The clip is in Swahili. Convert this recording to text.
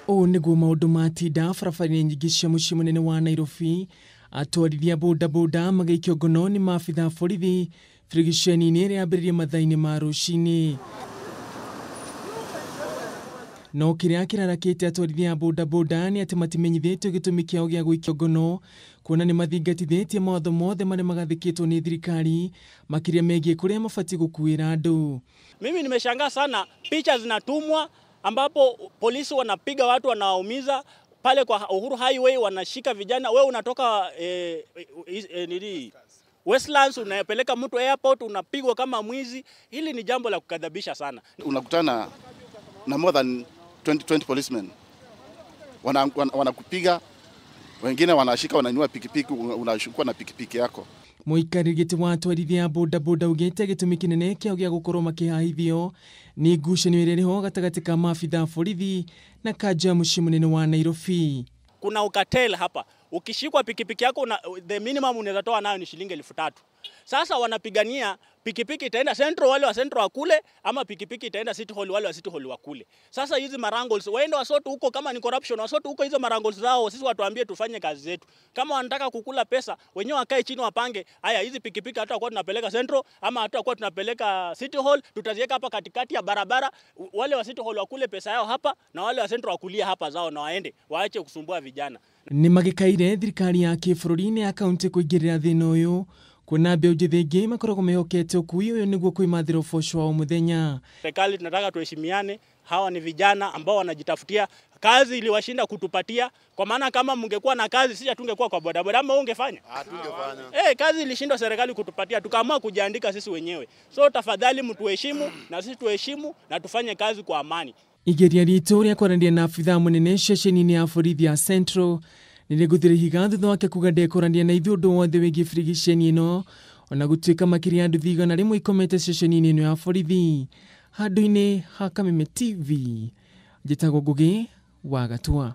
Ũũ nĩguo maũndũ matinda barabara-inĩ nyingĩ cia mũciĩ mũnene wa Nairobi. Atwarithia bodaboda magĩikio ngono nĩ maabitha a borithi birigiceni-inĩ ĩrĩa yambĩrĩirie mathaa-inĩ ma rũcinĩ. No kĩrĩa kĩrarakĩte atwarithia a bodaboda nĩ atĩ matimenyithĩtio gĩtũmi kĩao gĩa gũikio ngono, kuona nĩ mathingatithĩtie mawatho mothe marĩa magathĩkĩtwo nĩ thirikari makĩria megiĩ kũrĩa mabatiĩ gũkuĩra andũ. Mimi nimeshangaa sana, picha zinatumwa ambapo polisi wanapiga watu wanawaumiza pale kwa Uhuru Highway, wanashika vijana. Wewe unatoka nini Westlands unapeleka mtu airport, unapigwa kama mwizi. Hili ni jambo la kukadhabisha sana. Unakutana na more than 20 policemen wanakupiga, wengine wanashika, wananyua pikipiki, unashukua na pikipiki yako. Mũikarĩri gĩtĩ wa atwarithia a bodaboda augĩte gĩtũmi kĩnene kĩao gĩa gũkorwo makĩhahithio nĩ ngucanio ĩrĩa ĩrĩho gatagatĩ ka maabitha a borithi na kanjũ ya mũciĩ mũnene wa Nairobi. Kuna ukatel hapa. Ukishikwa pikipiki yako the minimum unaweza toa nayo ni shilingi 3,000. Sasa wanapigania pikipiki itaenda Central, wale wa Central wakule, ama pikipiki itaenda City Hall, wale wa City Hall wakule. Sasa hizi marangles waende wasotu huko, kama ni corruption wasotu huko hizo marangles zao, sisi watuambie tufanye kazi zetu. Kama wanataka kukula pesa wenyewe wakae chini wapange, haya hizi pikipiki hata kwa tunapeleka Central ama hata kwa tunapeleka City Hall, tutaziweka hapa katikati ya barabara, wale wa City Hall wakule pesa yao hapa na wale wa Central wakulia hapa zao, na waende waache kusumbua vijana. Nĩ magĩkaire thirikari ya kĩbũrũri-inĩ ya kaunti kũingĩrĩra thĩna ũyũ, kuona mbeũ njĩthĩ aingĩ makoragwo mehokete ũkui ũyũ nĩguo kwĩmathĩra ũboco wa o mũthenya. Serikali tunataka tuheshimiane. Hawa ni vijana ambao wanajitafutia kazi, iliwashinda kutupatia. Kwa maana kama mngekuwa na kazi sisi hatungekuwa kwa bodaboda, ama ungefanya? Hatungefanya. Kazi ilishindwa serikali kutupatia, tukaamua kujiandika sisi wenyewe. So tafadhali mtuheshimu na sisi tuheshimu na tufanye kazi kwa amani. Igeria ritũ rĩa kwaranĩria na abithaa mũnene ceceni-inĩ ya borithi ya Central nĩrĩgũthire ihiga thutha wake kuga ndekũrania na ithuĩ ũndũ wothe wĩgiĩ birigiceni ĩno, ona gũtuĩka makĩria ya nduthi 100 ikomete ceceni-inĩ ĩno ya borithi. Handũ-inĩ ha Kameme TV, njĩtagwo Ngũgĩ wa Gatua.